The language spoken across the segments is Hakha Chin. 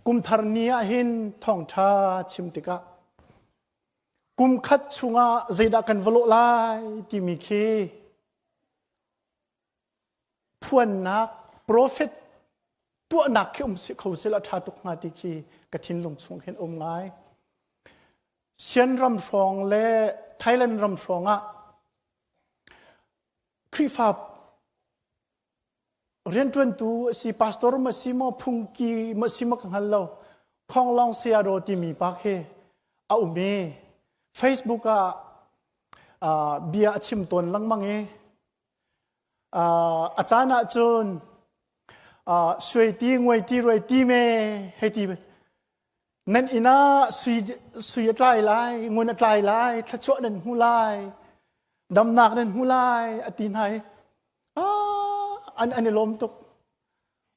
Kumthar ni ah hin thawngṭha chim tikah kumkhat chungah zeidah kan va lawh lai timi khi phuannak profet tuahnak khi um si kho sila ṭha tuk hnga ti khi ka thinlung chung hin um ngai. Sian ram hrawng le Thailand ram hrawng ah Khrihfa rianṭuantu a si pastor ma si maw phungki ma si maw ka hngal lo Khonglong Sayadaw timi pa khi a um i Facebook ah bia a chim tawn lengmang i a caan ah cun suai ti nguai ti ruai ti me hei ti nan inn ah sui sui a tlai lai ngun a tlai lai thluachuah nan hmu lai damnak nan hmu lai a ti hna i an an i lawm tuk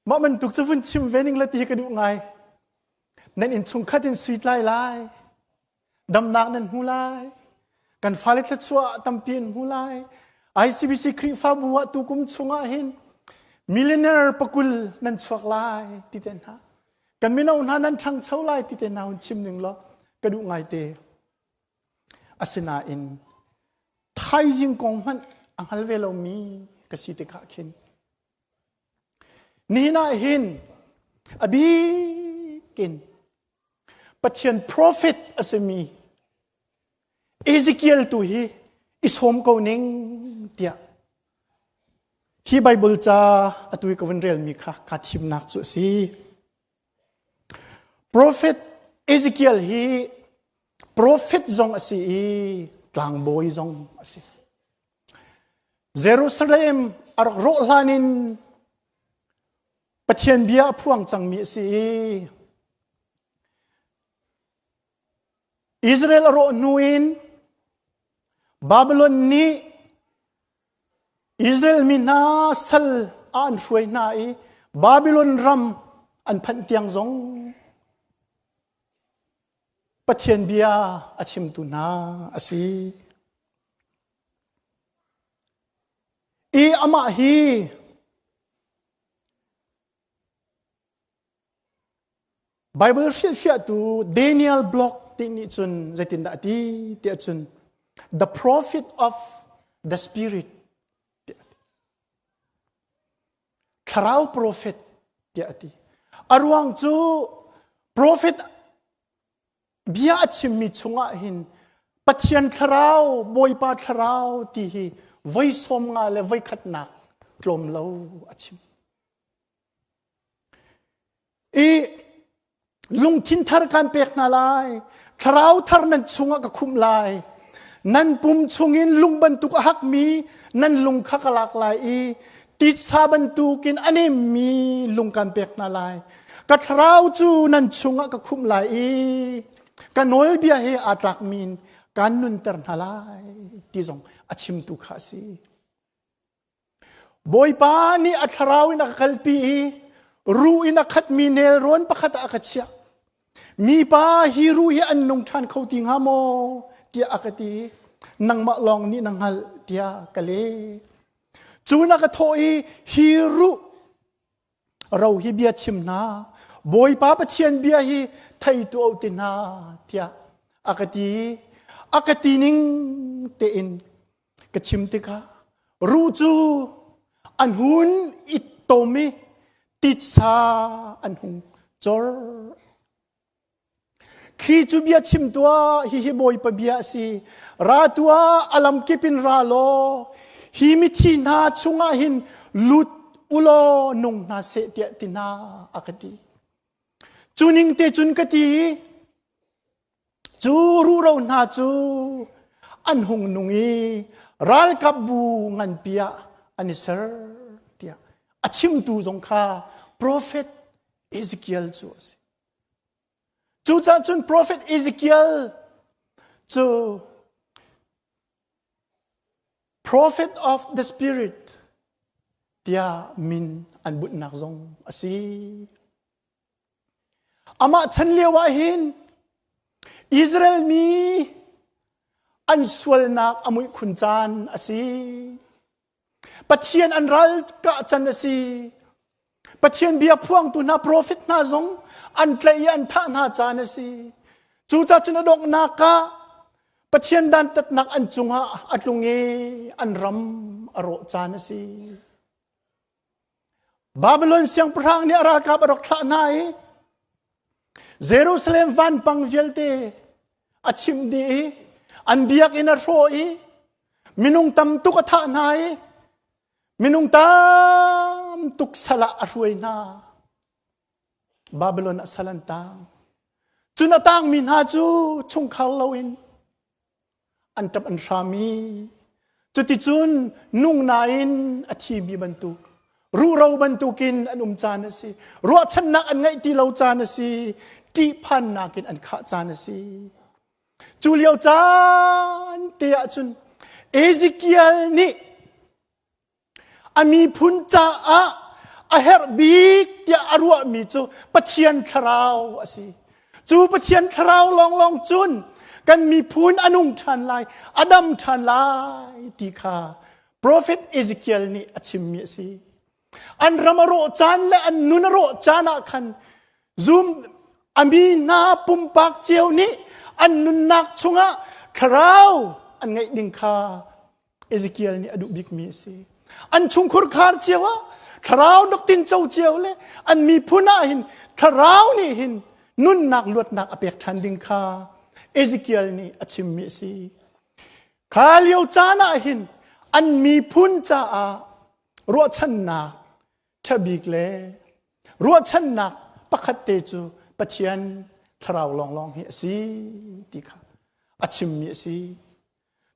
mah bantuk cu vun chim ve ning la ti hi ka duh ngai nan inn chungkhat in sui tlai lai damnak nan hmu lai kan fale thluachuah tampi an hmu lai ICBC Khrihfabu ah tukum chungah hin millionaire pakul nan chuak lai ti te hna kan mino hna nan ṭhangcho lai ti te hna hun chim ning law ka duh ngai te asinain thaizing kong hmanh a hngal ve lomi ka si tikah khin nihin ah hin a bikin Pathian prophet a simi Ezekiel tu hi i sawm ko ning tiah hi Bible ca atu i ka vun relmi kha kaa thimnak cu a si. Prophet Ezekiel hi prophet zong a si i tlangbawi zong a si. Jerusalem a rak rawh hlan in Pathian bia a phuang cangmi a si i Israel a rawh hnu in Babylon nih Israel mi hna sal ah an hruai hna i Babylon ram an phanh tiang zong Pathian bia a chimtu hna a si. I amah hi Bible hrilhfiahtu Daniel Block ti nih cun zeitindah a ti tiah cun the prophet of the spirit tiah a ti. Thlarau prophet tiah a ti. A ruang cu prophet bia a chimmi chungah hin Pathian thlarau, Bawipa thlarau ti hi voi sawm nga le voi khatnak tlawm lo a chim. I lungthin thar kan pek hna lai thlarau thar nan chungah ka khumh lai nan pum chungin lung bantuk a hakmi nan lung kha ka lak lai i titsa bantukin a nemmi lung kan pek hna lai ka thlarau cu nan chungah ka khumh lai i ka nawlbia he aa tlakmi in kan nunter hna lai ti zong a chimtu kha a si Bawipa nih a thlarau in a ka kalpi i ruh in a khatmi nelrawn pakhat ah a ka chiah. Mipa hi ruh hi an nung ṭhan kho ti hnga maw? tiah a ka ti. Nangmah lawng nih na hngalh tiah ka leh. Cu na ka thawh i hi ruh ro hi bia chim hna. Bawipa Pathian bia hi thei tuah u ti hna tiah a ka ti. A ka ti ning tein ka chim tikah ruh cu an hun i tom i titsa an hung cor. Khi cu bia chim tuah, hihi Bawipa bia a si. Ra tuah, a lamkip in ra law, hi mithi hna chungah hin lut ulaw nung hna seh tiah ti hna a ka ti. Cu ning te cun ka ti i Cu ruhro hna cu an hung nung i ralkapbu nganpi ah an i ser tiah a chimtu zong kha profet Ezekiel cu a si. Cucaah cun profet Ezekiel cu prophet of the spirit tiah min an bunhnak zong a si. Amah chan lio ah hin Israel mi an sualnak a muih khun caan a si. Pathian an ral kah can a si. Pathian bia phuangtu hna profet hna zong an tlaih i an thah hna caan a si. Cucaah cun a donghnak ah Pathian dantatnak an cungah a tlung i an ram a rawh caan a si. Babylon siangpahrang nih a ralkap a rak thlah hna i Jerusalem vanpang vialte a chimh dih i an biakinn a hrawh i minung tam tuk a thah hna i minung tam tuk sal ah a hruai hna. Babylon ah sal an tang. Cun a tangmi hna cu chungkhar loin an ṭap an hram i cuticun nung nain a thimi bantuk ruhro bantukin an um caan a si. Ruahchannak an ngeih ti lo caan a si. Ṭihphannak in an khah caan a si. Cu lio caan te ahcun Ezekiel nih A miphun caah a herh bik tiah a ruahmi cu Pathian thlarau a si. Cu Pathian thlarau lawnglawng cun kan miphun a nung ṭhan lai, a dam ṭhan lai ti kha Profet Ezekiel nih a chimmi a si. An ram a rawh caan le an nun a rawh caan ah khan zum a mi hna pumpak cio nih an nunnak chungah thlarau an ngeih ding kha Ezekiel nih a duh bikmi a si. An chungkhur khar cio ah thlarau nak tinco cio le an miphun ah hin thlarau nih hin nunnak luatnak a pek ṭhan ding kha Ezekiel nih a chimmi a si. Kha lio caan ah hin an miphun caah ruahchannak ṭhabik le ruahchannak pakhat te cu Pathian thlarau lawnglawng hi a si ti kha a chimmi a si.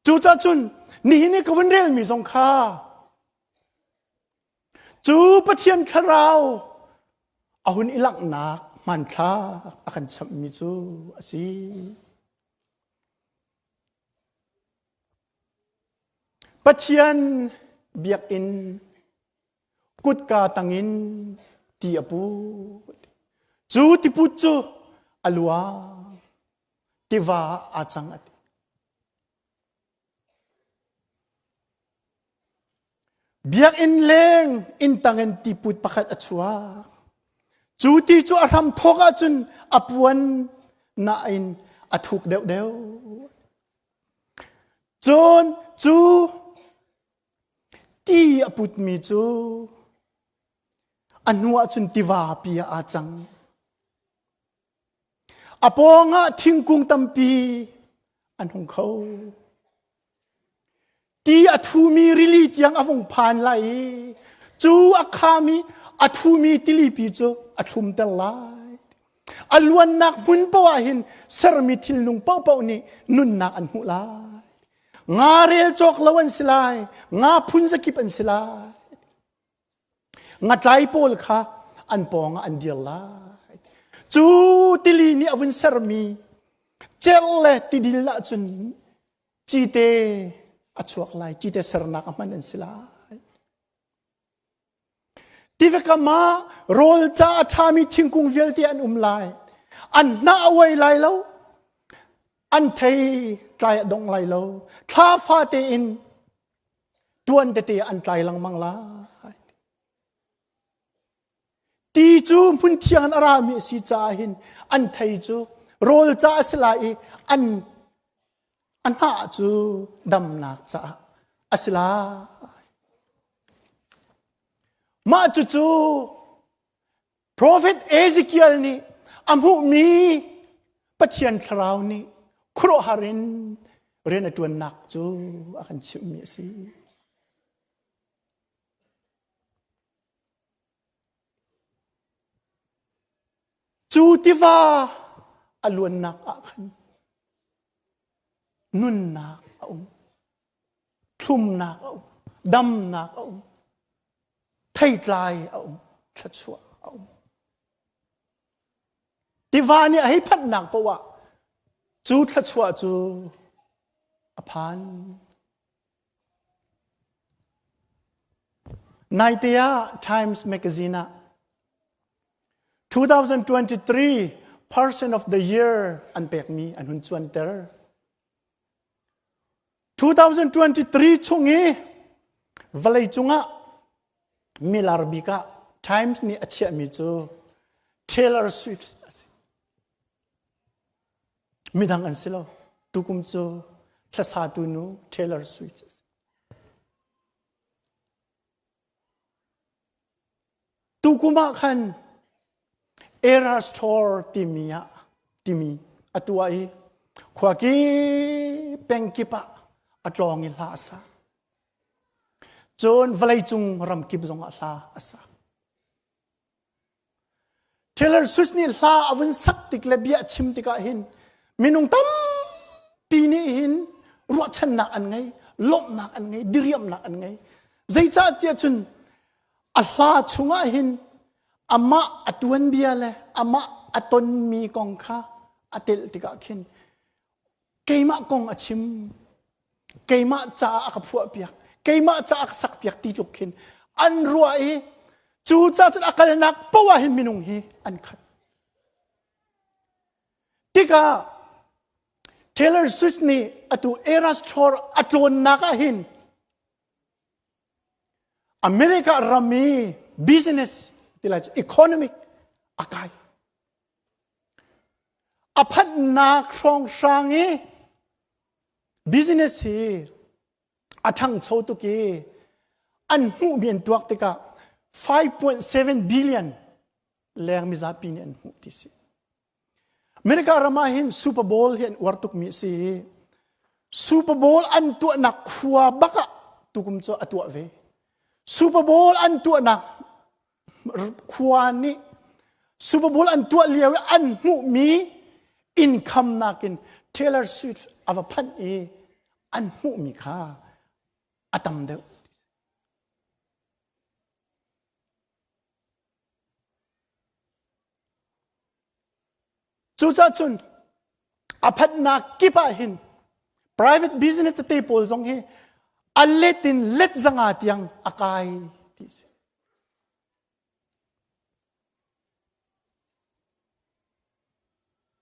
Cucaah cun nihin i ka vun relmi zong kha cu Pathian thlarau a hun i langhnak hmanthlak a kan chamhmi cu a si. Pathian biakinn kutka tangin ti a put. Cu tiput cu a luang. Tiva ah aa cang a ti. Biakinn leng inn tang in tiput pakhat a chuak. Cu ti cu a hram thawk ahcun a puan nain a thuk deuhdeuh. Cun cu ti a putmi cu a hnu ahcun tiva pi ah aa cang. A pawngah thingkung tampi an hung kho. Ti a thumi rili tiang a vung phan lai i cu a khami a thumi tilipi cu a thlumter lai. A luannak hmun paoh ah hin sermi thilnung paohpaoh nih nunnak an hmuh lai. Nga rel cawk lo an si lai, nga phun zakip an si lai. Ngatlai pawl kha an pawng ah an dir lai. Cu tili nih a vun sermi cerh le tidil ahcun cite a chuak lai. Cite sernak a hman an si lai. Tiva kam ah rawl ca a ṭhami thingkung vialte an um lai. An hnah a uai lai lo. An thei tlai a dong lai lo. Thla fate in tuan tete an tlai lengmang lai. Ti cu hmun thiang in a rami a si caah hin an thei cu rawl ca a si lai i an a hnah cu damnak caah a si lai. Mah cucu Profet Ezekiel nih a hmuhmi Pathian thlarau nih khuaruahhar in rian a ṭuannak cu a kan chimhmi a si. Cu tiva a luannak ah khan nunnak a um, thlumnak a um, damnak a um, theitlai a um, thluachuah a um. Tiva nih a hei phanhnak paoh ah cu thluachuah cu a phan. Naite ah Times Magazine ah 2023 Person of the Year an pekmi an hun cuanter. 2023 chung i vawlei cungah milar bik ah. Times nih a chiahmi cu Taylor Swift a si. Midang an si lo. Tukum cu hlasatu nu Taylor Swift a si. Tukum ah khan Eras Tour timi ah timi a tuah i khua kip peng kip ah a tlawng i hla a sa. Cun vawleicung ram kip zong ah hla a sa. Taylor Swift nih hla a vun sak tik le bia a chim tikah hin minung tampi nih hin ruahchannak an ngei, lawmhnak an ngei, diriamnak an ngei. Zeicahtiah cun a hla chungah hin amah a tuanbia le amah a tonmi kong kha a telh tikah khin keimah kong a chim keimah caah a ka phuahpiak keimah caah a ka sakpiak ti tluk khin an ruah i cu ca cun a kalnak poah hin minung hi an khat tikah Taylor Swift nih atu Eras Tour a tlawnnak ah hin America ram i business ti lai cu economic a kai A phanhnak hrawnghrang i business hi a ṭhangcho tuk i an hmuhmi an tuak tikah 5.7 billion leng mizapi nih an hmuh ti si. America ram ah hin Super Bowl hi an uar tukmi a si i Super Bowl an tuahnak khua bak ah tukum cu a tuah ve. Super Bowl an tuahnak khua nih Super Bowl an tuah lio i an hmuhmi income nakin Taylor Swift a va phanh i an hmuhmi kha a tam deuh. Cucaah cun a phanhnak kip ah hin private business tete pawl zong hi a let in let zanga tiang a kai ti a si.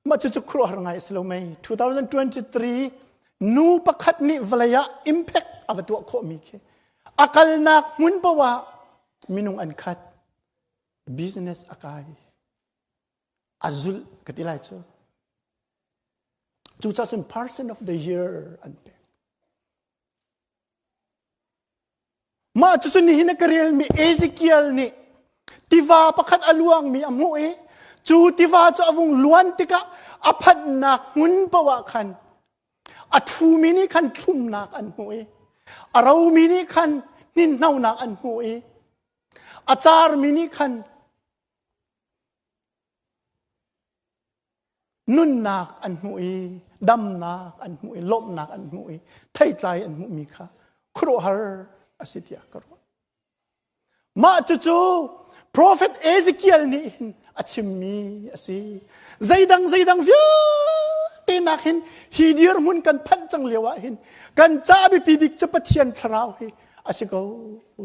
Mah cucu khuaruahhar ngai a si lo mei. 2023 nu pakhat nih vawlei ah impact a va tuah khawhmi khi a kalnak hmun paoh ah minung an khat business a kai a zulh ka ti lai cu cucaah cun person of the year an pek mah cucu nihin a ka relmi Ezekiel nih tiva pakhat a luangmi a hmuh i cu tiva cu a vung luan tikah a phanhnak hmun paoh ah khan a thumi nih khan thlumnak an hmuh i a romi nih khan hninhnonak an hmuh i a carmi nih khan Nunnak an hmuh i damnak an hmuh i lawmhnak an hmuh i theitlai an hmuhmi kha khuaruahhar a si tiah ka ruah. Mah cucu Prophet Ezekiel nih hin a chimmi a si. Zeidang zeidang vialte nak hin hi dirhmun kan phanh cang lio ah hin kan ca biapi bik cu Pathian thlarau hi a si ko.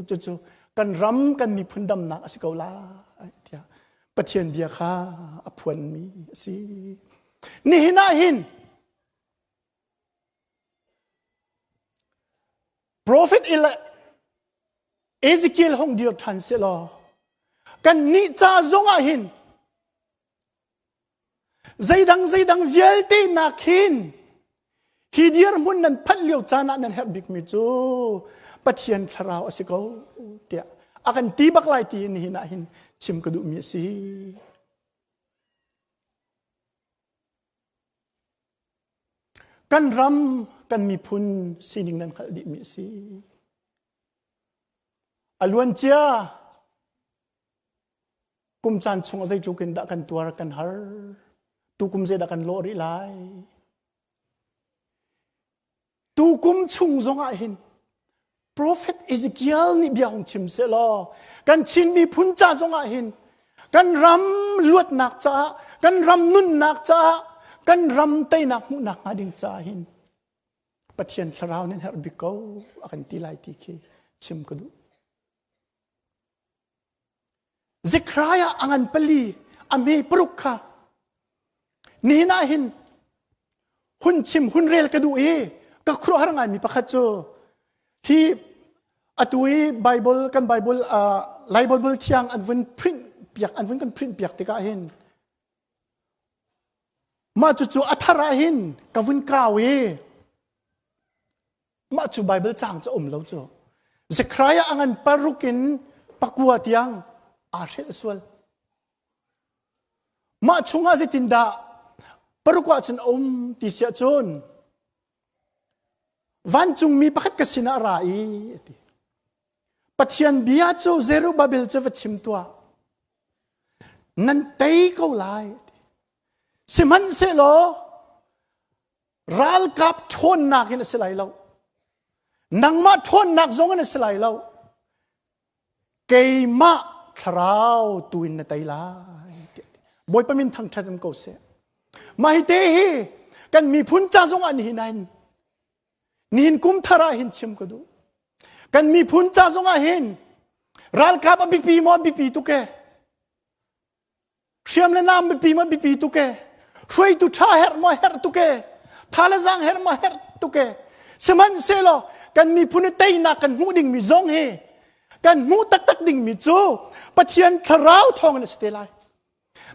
Cucu kan ram kan miphun damnak a si ko lai tiah Pathian bia kha a phuanmi a si. Nihin ah hin Prophet Ezekiel hong dir ṭhan seh law kan nih ca zong ah hin Zeidang zeidang vialte nak hin hi dirhmun nan phanh lio caan ah nan herh bikmi cu Pathian thlarau a si ko tiah a kan ti bak lai ti nihin ah hin chim ka duhmi a si. Kan ram, kan miphun sining nan hngalh dihmi a si. A luancia Kum caan chung zeitluk in dah kan tuar kan har? Tukum zeidah kan lawh rih lai? Tukum chung zong ah hin Prophet Ezekiel nih bia hung chim seh law kan Chin miphun ca zong ah hin kan ram luatnak caah kan ram nunnak caah kan ram teinak hmuhnak hnga ding caah hin Pathian thlarau nih herh bik ko a kan ti lai ti khi chim ka duh. Zekhariah a ngan pali a hme paruk kha nihin ah hin hun chim hun rel ka duh i ka khuaruahhar ngaimi pakhat cu hi. Atu i Bible kan Bible uh, Lai Bible thiang an vun print piak an vun kan print piak tikah hin mah cucu a thar ah hin ka vun kau i mah cu Bible cang cu um lo cu Zechariah a ngan paruk in pakua tiang aa hrelh sual mah chungah zeitindah paruk ah cun a um ti siah cun Vancungmi pakhat ka sinah a ra i a ti. Pathian bia cu Zerubbabel cu va chim tuah. Nan tei ko lai. A ti. Sihmanhsehlaw ralkap ṭhawnnak in a si lai lo. Nangmah ṭhawnnak zong in a si lai lo. Keimah thlarau tu in na tei lai. Bawipa min thangṭhat um ko seh. Mah hi te hi kan miphun ca zong ah nihin ah nihin kum thar ah hin chim ka duh. Kan miphun ca zong ah hin ralkap a biapi maw biapi tuk e. Hriam le nam biapi maw biapi tuk e. Hruaitu ṭha herh maw herh tuk e. Tha le zaang herh maw herh tuk e. Sihmanhsehlaw kan miphun i teinak kan hmuh dingmi zong hi kan hmuh taktak dingmi cu Pathian thlarau thawng in a si te lai.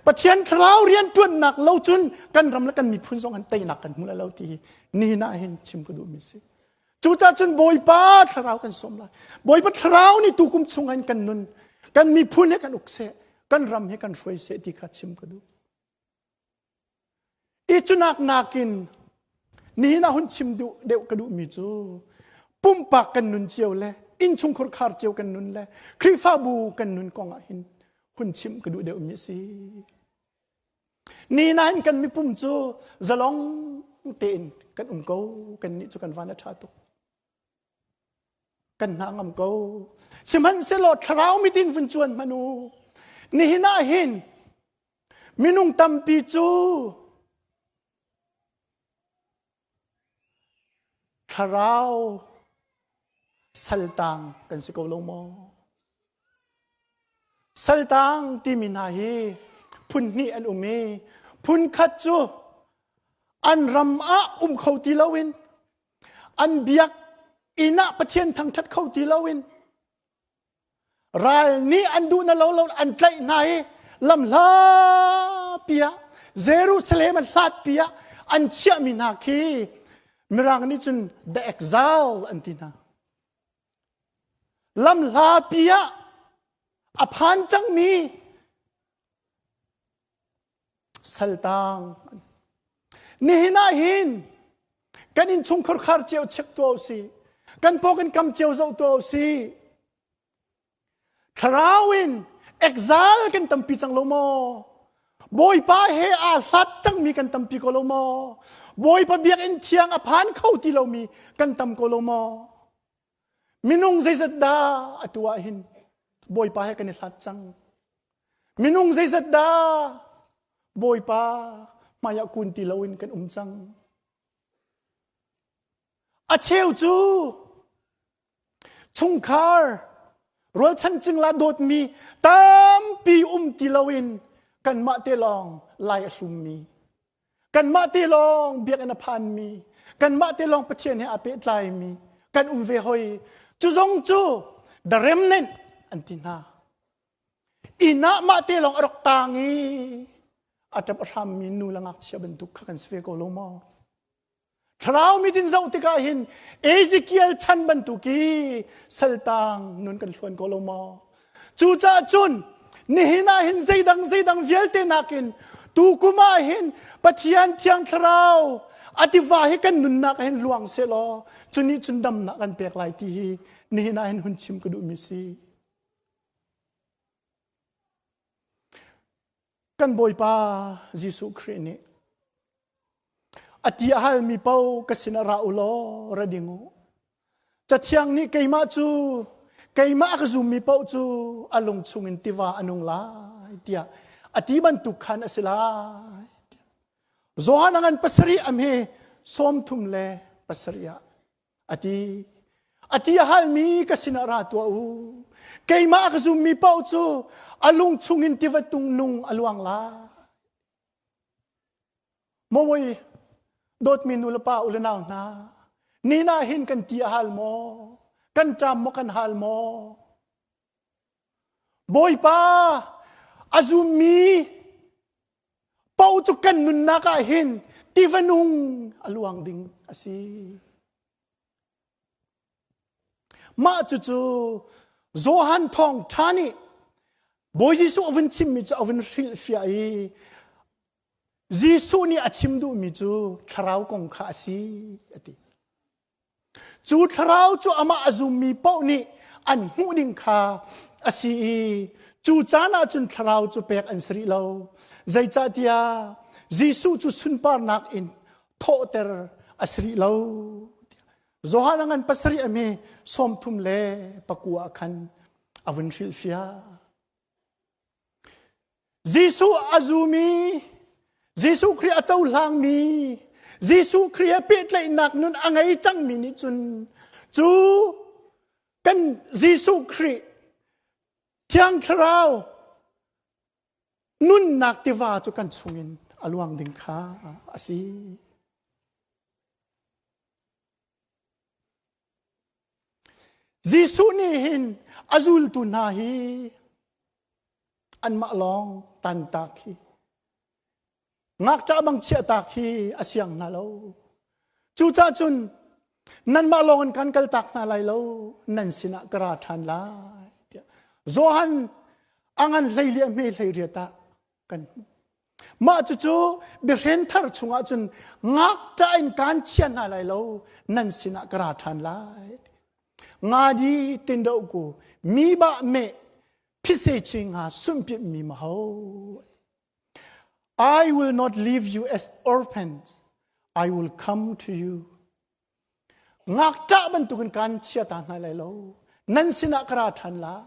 Pathian thlarau rianṭuannak lo cun kan ram le kan miphun zong an teinak kan hmu lai lo ti hi nihin ah hin chim ka duhmi si. Cucaah cun Bawipa thlarau kan sawm lai. Bawipa thlarau nih tukum chung hin kan nun, kan miphun he kan uk seh, kan ram he kan hruai seh ti kha chim ka duh. I cunak nakin nihin ah hun chim duh deuh ka duhmi cu pumpak kan nun cio le innchungkhur khar cio kan nun le Khrihfabu kan nun kong ah hin hun chim ka duh deuhmi a si. Ni nain kan mipum cu zalong tein kan um ko kan nih cu kan van a ṭha tuk. Kan hna ngam ko. Sihmanhsehlaw thlarau mitin vun cuan hmanh u. Nihin ah hin minung tampi cu thlarau saltang kan si ko lo maw? Saltang timi hna hi phun hnih an um i phun khat cu an ram ah um kho ti loin an biak inn ah Pathian thangṭhat kho ti loin Ral nih an duh na lo lo an tlaih hna i lamhla pi ah Jerusalem a hlat pi ah an chiahmi hna khi Mirang nih cun the exile an ti hna. Lamhla pi ah a phan cangmi saltang nihin ah hin kan innchungkhar khar cio check tuah usih kan paw kan kam cio zoh tuah usih thlarau in exile kan tampi cang lo maw Bawipa he aa hlat cangmi kan tampi ko lo maw Bawipa biakinn thiang a phan kho ti lomi kan tam ko lo maw Minung zeizat dah atu ah hin Bawipa he kan i hlat cang. Minung zeizat dah Bawipa hmaiah kun ti loin kan um cang. A cheu cu chungkhar rualchan cingla dawtmi tampi um ti loin kanmah te lawng lai a hlummi Kanmah te lawng biakinn a phanmi, kanmah te lawng Pathian he aa pehtlaimi kan um ve hoi. Cu zong cu the remnant an ti hna. Inn ah mah te lawng a rak tang i a ṭap a hrammi nu le ngakchia bantuk kha kan si ve ko lo maw? Thlarau mit in zoh tikah hin Ezekiel chan bantuk i saltang nun kan hluan ko lo maw? Cucaah cun nihin ah hin zeidang zeidang vialte nakin tukum ah hin Pathian Thiang Thlarau a tiva hi kan nunnak ah hin luang sehlaw cu nih cun damnak kan pek lai ti hi nihin ah hin hun chim ka duhmi si. Kan Bawipa Jesuh Khrih nih A ti a halmi paoh ka sinah ra u law ra ding u. Cathiang nih keimah cu keimah a ka zummi paoh cu a lung chungin tiva a nung lai tiah a ti bantuk khan a si lai. Johan a ngan pasarih a hme 37 ah a ti. A ti a halmi ka sinah ra tuah u. Keimah a ka zummi paoh cu a lung chungin tiva tung nung a luang lai. Mawi dawtmi nu le pa u le nau hna, ni na hin kan ti a hal maw? Kan ṭam maw kan hal maw? Bawipa a zummi paoh cu kan nunnak ah hin tiva nung a luang ding a si. Mah cucu Johan thawngṭha nih Bawi Jesuh a vun chimmi cu a vun hrilhfiah i Jesuh nih a chim duhmi cu thlarau kong kha a si a ti. Cu thlarau cu amah a zummi paoh nih an hmuh ding kha a si i cu caan ah cun thlarau cu pek an si rih lo. Zeicahtiah Jesuh cu sunparnak in thawhter a si rih lo. Johan a ngan pasarih a mi 34 ah khan a vun hrilhfiah. Jesuh a zumi, Jesuh Khrih a cohlangmi, Jesuh Khrih he pehtlaihnak nun a ngei cangmi nih cun cu kan Jesuh Khrih Thiang Thlarau nunnak tiva cu kan chungin a luang ding kha a si. Jesuh nih hin a zultu hna hi anmah lawng tantak hi ngakṭah bang chiahtak hi a siang hna lo. Cucaah cun nanmah lawng in kan kaltak hna lai lo, nan sinah ka ra ṭhan lai tiah Johan a ngan hlei li a hme hlei riat ah kan hmuh. Mah cucu biahren thar chungah cun ngakṭah in kaan chia hna lai lo, nan sinah ka ra ṭhan lai. Nga di tin do ku mi ba me phise chi nga sumpi mi ma ho. I will not leave you as orphans. I will come to you. Ngakṭah bantukin kaan chia ta hna lai lo. Nan sinah ka ra ṭhan lai.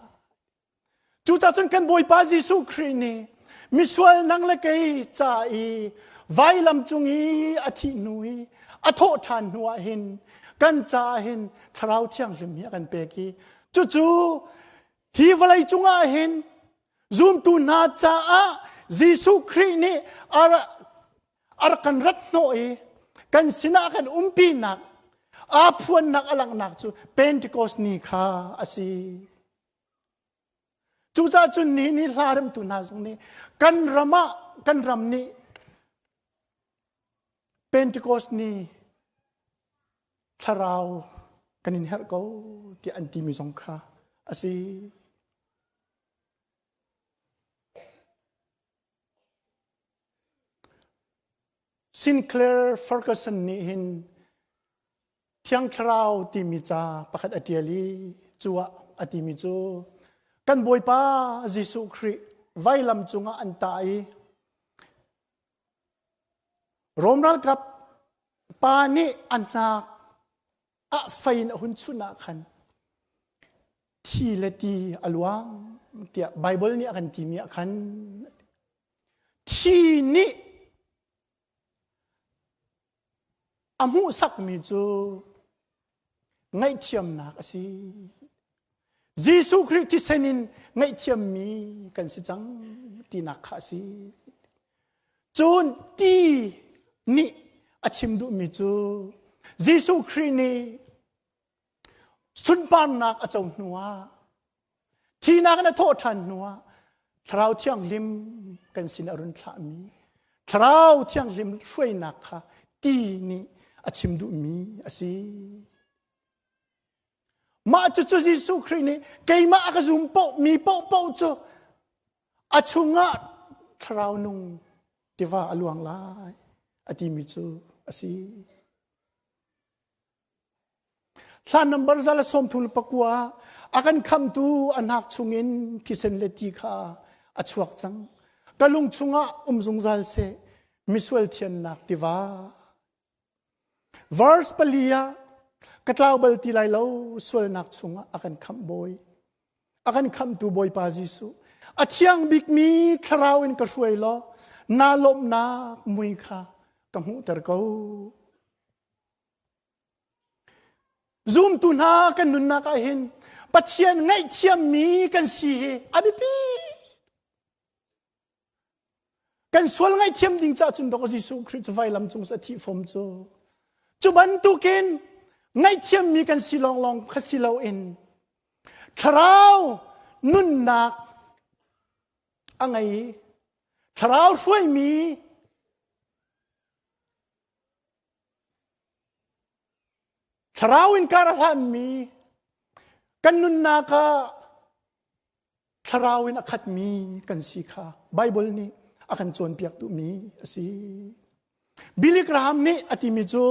Cucaah cun kan Bawipa Jesuh Khrih nih misual nang le kei ca i vailam cung i a thih hnu i a thawh ṭhan hnu ah hin kan caah hin Thlarau Thianghlim hi a kan pek i cucu hi vawlei cungah hin zumtu hna caah Jesuh Khrih nih a rak kan rat hnawh i kan sinah a kan umpinak aa phuannak a langhnak cu Pentecost ni kha a si. Cucaah cun nihin hi hla remtu hna zong nih kan ram ah kan ram nih Pentecost ni thlarau kan in herh ko tiah an timi zong kha a si. Sinclair Ferguson nih hin Thiang Thlarau timi ca pakhat a ṭial i cu ah a timi cu kan Bawipa Jesuh Khrih vailam cungah an tah i Rom ralkap pa nih a hnak ah fei in a hun chunh ah khan thi le ti a luang tiah Baibal nih a kan timi ah khan thi nih A hmuhsakmi cu ngaihthiamnak a si. Jesuh Khrih thisen in ngaihthiammi kan si cang tinak kha a si. Cun ti nih a chim duhmi cu Jesuh Khrih nih sunparnak a co hnuah Thihnak in a thawh ṭhan hnuah Thlarau Thianghlim kan sin a run thlahmi Thlarau Thianghlim hruainak kha ti nih a chim duhmi a si. Mah cucu Jesuh Khrih nih keimah a ka zum paoh mi paohpaoh cu a chungah Thlarau nung tiva a luang lai a timi cu a si. Hla number 139 a kan khamtu a hnak chungin thisen le ti kha a chuak cang. Ka lung chungah um zungzal seh misual thiannak tiva. Verse pali ah ka tlau bal ti lai lo sualnak chungah a kan khamh bawi. A kan khamhtu Bawipa Jesuh. A thiang bikmi thlarau in ka hruai law naa lawmhnak mui kha ka hmuhter ko. Zumtu hna kan nunnak ah hin Pathian ngaihthiammi kan si hi a biapi. Kan sual ngaihthiam ding caah cun dok Jesuh Khrih cu vailam cung a thih fom cu. Cu bantukin. Ngaihthiammi kan si lawnglawng kha si loin thlarau nunnak a ngei i thlarau hruaimi thlarau in kar a hlanmi kan nunnak ah thlarau in a khatmi kan si kha Bible nih a kan cawnpiak duhmi a si. Billy Graham nih a timi cu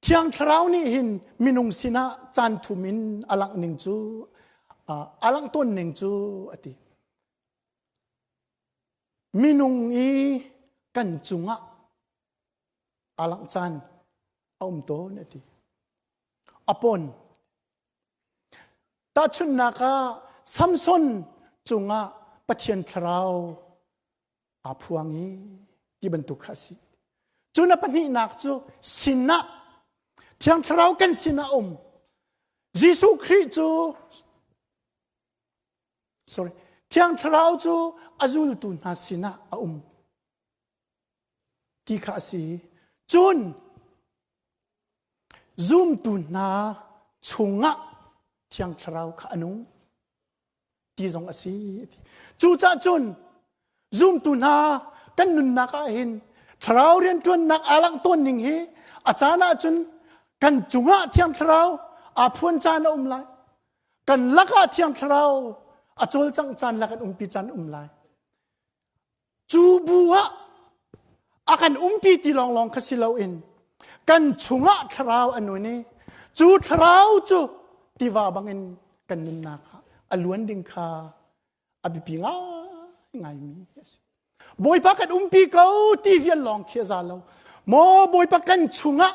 Thiang Thlarau nih hin minung sinah caan thum in a langh ning cu a langh tawn ning cu a ti. Minung i kan cungah a langh caan a um tawn a ti. A pawn Tahchunhnak ah Samson cungah Pathian thlarau aa phuang i ti bantuk kha a si. Cun a pahnihnak cu sinah Thiang Thlarau kan sinah um. Jesuh Khrih cu sorry Thiang Thlarau cu a zultu hna sinah a um ti kha a si. Cun Zumtu hna chungah Thiang Thlarau kha a nung ti zong a si. Cucaah cun zumtu hna kan nunnak ah hin Thlarau rianṭuannak aa langh tawn ning hi a caan ah cun kan cungah Thiang Thlarau aa phuan caan a um lai. Kan lakah Thiang Thlarau a cawlcangh caan le kan umpi caan a um lai. Cu bu ah a kan umpi ti lawnglawng kha si loin kan chungah thlarau a nun i cu thlarau cu tiva bangin kan nunnak ah a luan ding kha a biapi ngaingaimi a si. Bawipa kan umpi ko ti vial lawng khi a za lo. Maw Bawipa kan chungah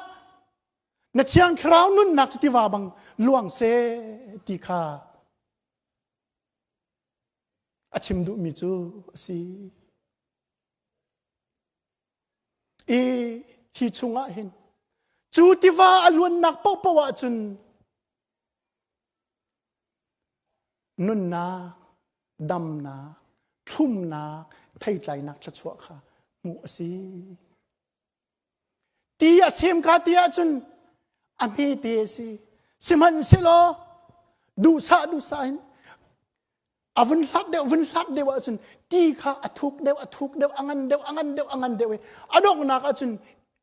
na thiang thlarau nunnak cu tiva bang luang seh ti kha A chim duhmi cu a si. I hi chungah hin cu tiva a luannak paohpaoh ahcun nunnak, damnak, thlumnak, theitlainak thluachuah kha hmuh a si. Ti a sem ka ti ahcun a hmete a si. Sihmanhsehlaw duhsah duhsah in a vun hlat deuh vun hlat deuh ahcun ti kha a thuk deuh a thuk deuh a ngan deuh a ngan deuh a ngan deuh i a donghnak ahcun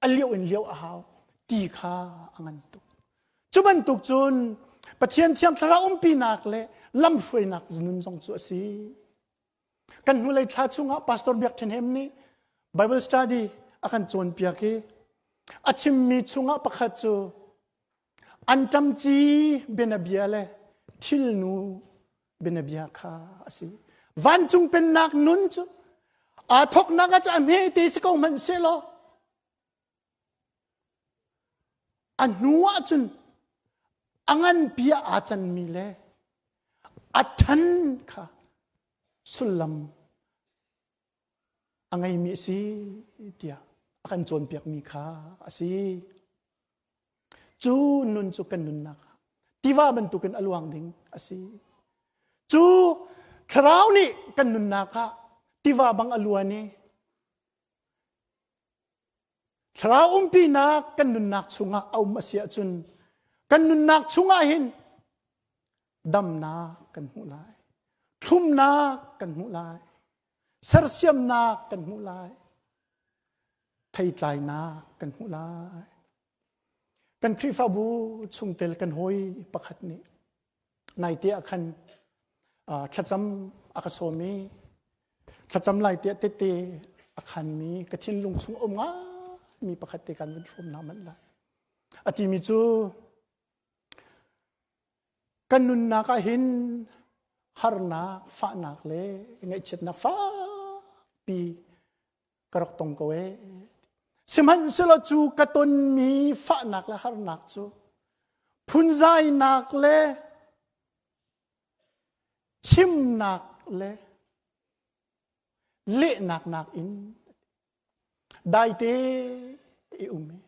a lioh in lioh a hau ti kha a ngan tuk. Cu bantuk cun Pathian thiang thlarau umpinak le lamhruainak nun zong cu a si. Kan hnulei thla chungah Pastor Biak Ṭhen Hem nih Bible study a kan cawnpiak i a chimmi chungah pakhat cu anṭamci bianabia le thilnu bianabia kha a si. Vancung pennak nun cu aa thawknak ah cu a hmete si ko hmanh sehlaw A hnu ahcun a nganpi ah aa canmi le a ṭhan kha sullam a ngeimi a si tiah a kan cawnpiakmi kha a si. Cu nun cu kan nunnak ah tiva bantukin a luang ding a si. Cu thlarau nih kan nunnak ah tiva bang a luan i Thlarau umpinak kan nunnak chungah a um a si ahcun kan nunnak chungah hin damnak kan hmuh lai, thlumnak kan hmuh lai, sersiamnak kan hmuh lai, theitlainak kan hmuh lai. Kan Khrihfabu chungtel kan hawi pakhat nih naite ah khan thlacam a ka sawm i thlacam lai tiah tete a khanmi ka thinlung chung um ngaimi pakhat te kan vun hrawm hna manh lai. A timi cu kan nunnak ah hin harnak, fahnak le ngaihchiatnak fakpi ka rak tong ko ee. Sihmanhsehlaw cu ka tonmi fahnak le harnak cu phunzainak le chimnak le lehnak nakin daite i um i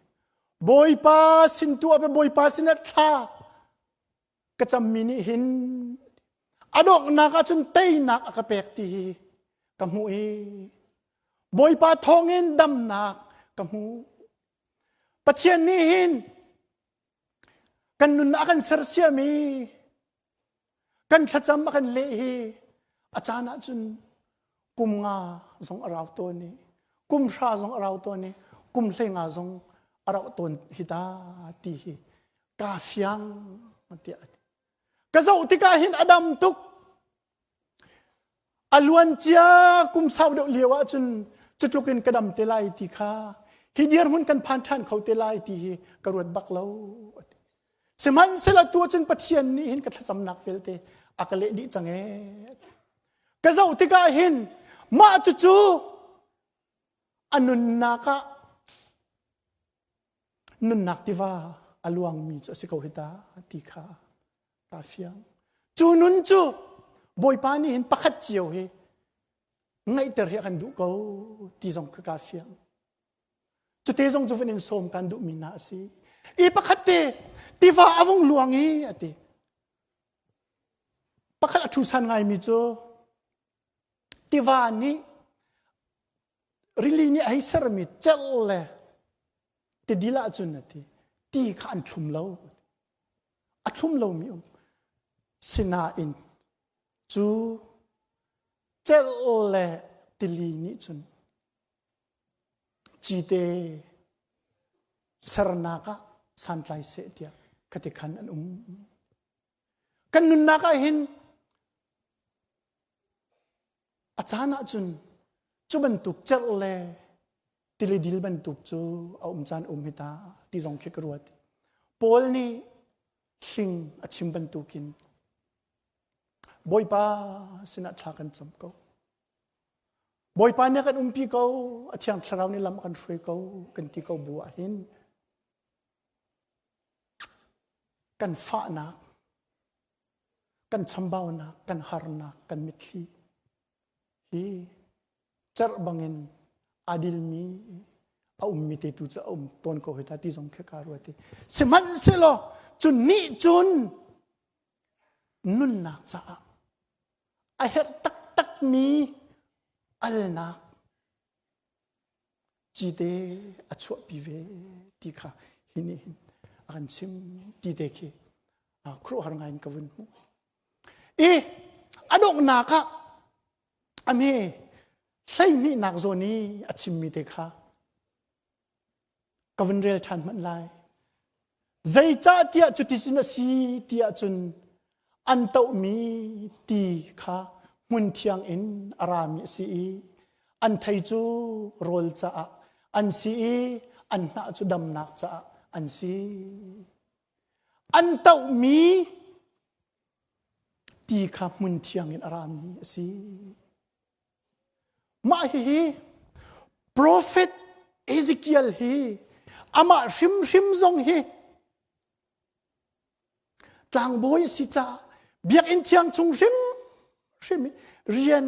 Bawipa sin tu ah Bawipa sin ah thla ka cammi nih hin a donghnak ahcun teinak a ka pek ti hi ka hmuh i Bawipa thawngin damnak ka hmu. Pathian nih hin kan nun a kan sersiam i kan thlacam a kan leh hi a caan ahcun kum nga zong a rau tawn i kum hra zong a rau tawn i kum hleinga zong a rauh tawn hi ta ti hi kaa fiang tiah a ti. Ka zoh tikah hin a dam tuk. A luancia kum sau deuh lio ahcun cutluk in ka dam te lai ti kha hi dirhmun kan phan ṭhan kho te lai ti hi ka ruat bak lo. Sihmanhsehlaw tu ahcun Pathian nih hin ka thlacamnak vialte a ka leh dih cang ee. Ka zoh tikah hin mah cucu a nunnak ah nunnak tiva a luangmi cu a si ko hi ta ti kha kaa fiang. Cu nun cu Bawipa nih hin pakhat cio hi ngaihter hi a kan duh ko ti zong kha kaa fiang. Cute zong cu vun in sawm kan duhmi hna a si. I pakhat te tiva a vung luang i a ti. Pakhat a ṭhusan ngaimi cu tiva nih rili nih a hei sermi celh le tidil ahcun a ti ti kha an thlum lo. A thlum lomi um. Sinain cu celh le tili nih cun cite sernak ah santlai seh tiah khati khan an um. Kan nunnak ah hin a caan ahcun cu bantuk cerh le tilidil bantuk cu a um caan um hi ta ti zong khi ka ruat. Paul nih hling a chim bantukin Bawipa sinah thla kan cam ko. Bawipa nih a kan umpi ko, a thiang thlarau nih lam a kan hruai ko, kan ti ko bu ah hin kan fahnak, kan chambaunak, kan harnak, kan mitthli hi cerh bangin aa dilmi a ummi te tu cu a um tawn ko hoi ta ti zong khi ka ruat i sihmanhsehlaw cu nih cun nunnak caah a herh taktakmi alnak cite a chuahpi ve ti kha hi nih hin a kan chim ti te khi khuaruahhar ngai in ka vun hmuh. I a donghnak ah a hme hleihnihnak zawn i a chimmi te kha ka vun rel ṭhan hmanh lai. Zeicahtiah cuticun a si tiah cun an tohmi ti kha hmun thiang in a rami a si i an thei cu rawl caah an si i an hnah cu damnak caah an si. An tohmi ti kha hmun thiang in a rami a si. Mah hihi profet Ezekiel hi amah hrimhrim zong hi tlangbawi a si caah biakinn thiang chung hrimhrim rian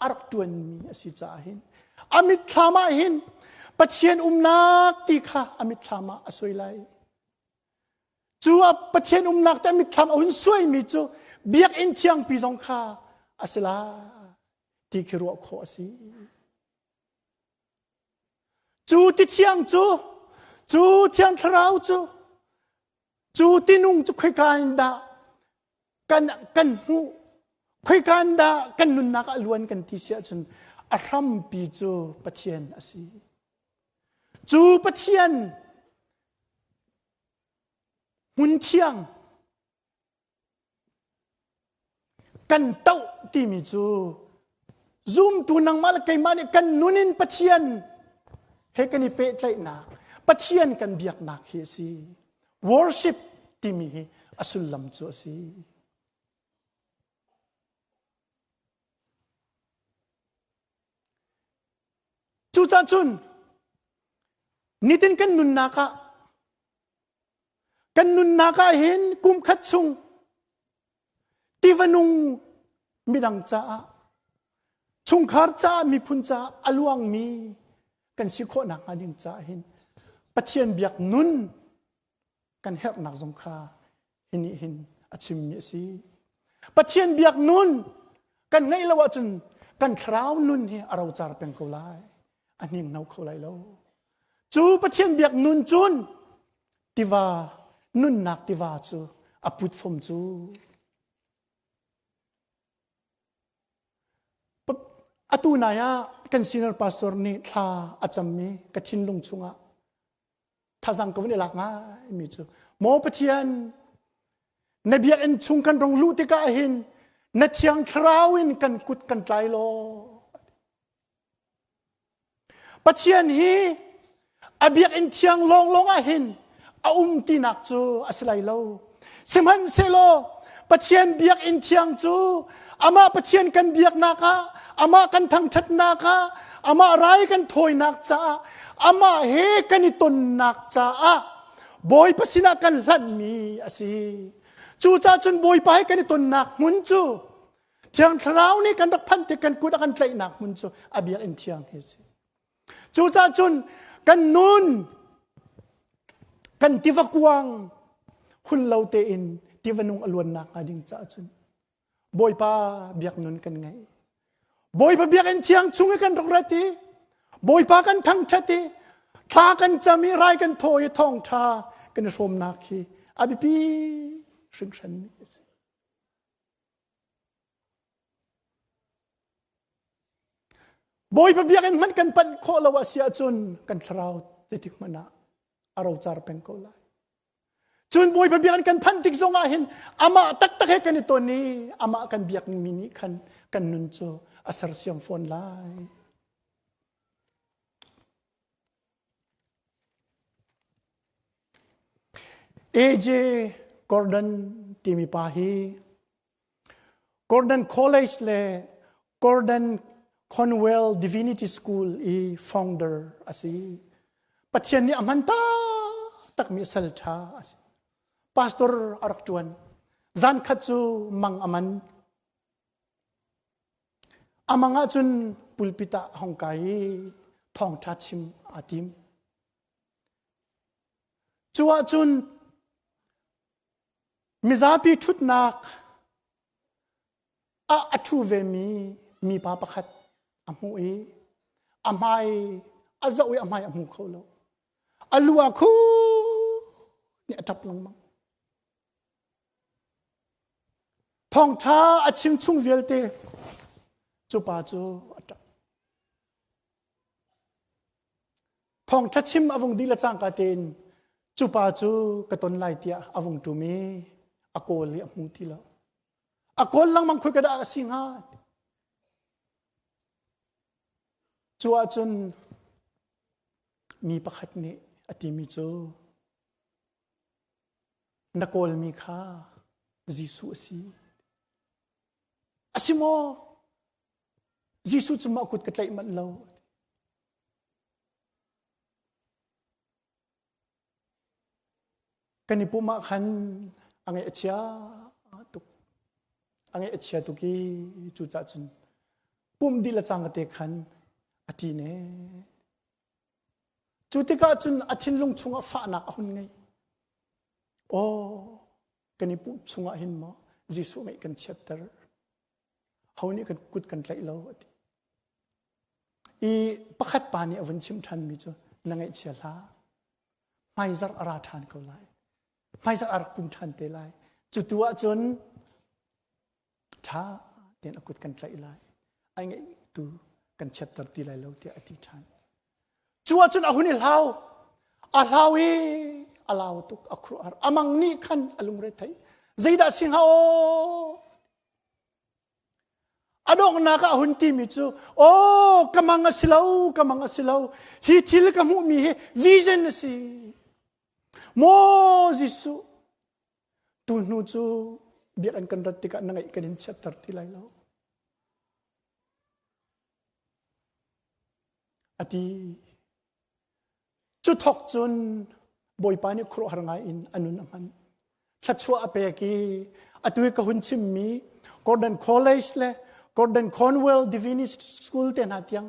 a rak ṭuanmi a si caah hin a mitthlam ah hin Pathian umnak ti kha a mitthlam ah a suai lai. Cu a Pathian umnak te a mitthlam a hun suaimi cu biakinn thiangpi zong kha a si lai ti khi ruah khawh a si. Cu ti thiang cu, cu thiang thlarau cu, cu tinung cu khoika in dah kan, kan hmuh, khoika in dah kan nunnak ah luan kan ti si ahcun a hrampi cu Pathian a si. Cu Pathian hmun thiang kan toh timi cu zumtu nangmah le keimah nih kan nun in Pathian he kan i pehtlaihnak Pathian kan biaknak hi a si. Worship timi hi a sullam cu a si. Cucaah cun nitin kan nunnak ah Kan nunnak ah hin kum khat chung tiva nung midang caah chungkhar caah miphun caah a luangmi kan si khawh nakhnga ding caah hin Pathian biak nun kan herhnak zong kha hi nih hin a chimmi a si. Pathian biak nun kan ngeih lo ahcun kan thlarau nun hi a rocar peng ko lai. A hninghno kho lai lo. Cu Pathian biak nun cun tiva nunnak tiva cu a put fom cu. Atu nai ah kan senior pastor nih thla a cammi ka thinlung chungah thazang ka vun i lak ngai mi cu maw Pathian na biakinn chung kan rong luh tikah hin na thiang thlarau in kan kut kan tlai law Pathian hi a biakinn thiang lawnglawng ah hin a um tinak cu a si lai lo. Sihmanhsehlaw Pathian biakinn thiang cu amah Pathian kan biaknak ah, amah kan thangṭhatnak ah, amah rai kan thawinak caah, amah he kan i tonnak caah Bawipa sinah kan hlanhmi a si. Cucaah cun Bawipa he kan i tonnak hmun cu Thiang Thlarau nih kan rak phanh tik kan kut a kan tlaihnak hmun cu a biakinn thiang hi a si. Cucaah cun kan nun kan tiva kuang hun lo tein tiva nung a luannak hnga ding caah cun Bawipa biak nun kan ngei. Bawipa biakinn thiang chung i kan rak rat i Bawipa kan thangṭhat i thla kan cam i rai kan thaw i thawngṭha kan i hrawmnak hi a biapi hringhran mi a si. Bawipa biakinn hmanh kan panh khawh lo a si ahcun kan thlarau zeitik hmanh ah a rocar peng ko lai. Cun Bawipa biakinn kan phanh tik zong ah hin amah taktak he kan i ton i amah kan biak mi nih khan kan nun cu a sersiam fawn lai. AJ Gordon timi pa hi Gordon College le Gordon Conwell Divinity School i founder a si. Pathian nih a hman takmi sal ṭha a si. Pastor a rak ṭuan. Zan khat cu mang a man. A mang ahcun pulpit ah a hung kai i thawngṭha chim aa tim. Cu ahcun mizapi ṭhutnak ah a ṭhu vemi mipa pakhat a hmuh i a hmai a zoh i a hmai a hmu kho lo. A lu ah khu nih a ṭap lengmang. Thawngṭha a chim chung vialte cu pa cu a ṭap. Thawngṭha chim a vung dih le cangka tein cu pa cu ka ton lai tiah a vung ṭum i a kawl i a hmu ti lo. A kawl lengmang khoi ka dah a si hnga? Cu ahcun mi pakhat nih a timi cu Na kawlmi kha Jesuh a si. A si maw? Jesuh cu mah kut ka tlaih manh lo. Kan i pumh ah khan a ngaih a chia tuk. A ngaih a chia tuk i cucah cun pumh dih le cang te khan a ṭi ne. Cu tikah cun a thinlung chungah fahnak a hun ngei. Aw, kan i pumh chungah hin maw Jesuh ngeih kan chiatter. Ho nih kan kut kan tlaih lo a ti. I pakhat pa nih a vun chim ṭhanmi cu na ngaihchia hlah. Hmaizarh a ra ṭhan ko lai. Hmaizarh a rak pum ṭhan te lai. Cu tu ahcun ṭha tein a kut kan tlaih lai ai ngeihtu kan chiatter ti lai lo tiah a ti ṭhan cu ahcun a hun i hlau a hlau i a lau tuk a khuaruahhar amang nih khan a lungre thei zeidah si hnga aw a donghnak ah a hun timi cu aw ka mang a si lo ka mang a si lo hi thil ka hmuhmi hi vision a si maw Jesuh Tu hnu cu biakinn kan rat tikah na ngaih kan in chiatter ti lai lo. A ti. Cu thok cun Bawipa nih khuaruahhar ngai in a nun a hman. Thluachuah a pek i atu i ka hun chimmi Gordon College le Gordon Conwell Divinity School te hna tiang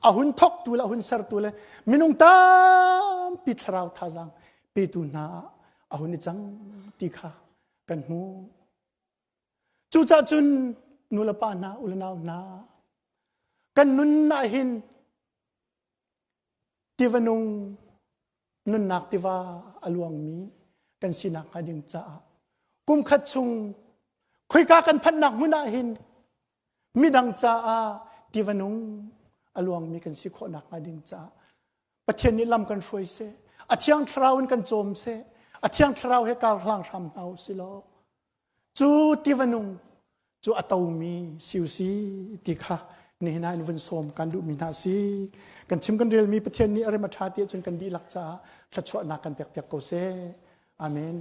a hun thoktu le a hun sertu le minung tampi thlarau thazaang petu hna ah a hun i cang ti kha kan hmuh. Cucaah cun nu le pa hna, u le nau hna, kan nun ah hin tiva nung Nunnak tiva a luangmi kan sinak hnga ding caah kum khat chung khoika kan phanhnak hmun ah hin midang caah tiva nung a luangmi kan si khawh nakhnga ding caah Pathian nih lam kan hruai seh, a thiang thlarau in kan cawm seh, a thiang thlarau he kar hlang hram hna u si law cu tiva nung cu a tomi si u si ti kha nihin ah in vun sawm kan duhmi hna si. Kan chim kan relmi Pathian nih a rem a ṭha ti ahcun kan dihlak caah thluachuahnak kan pek piak ko seh. Amen.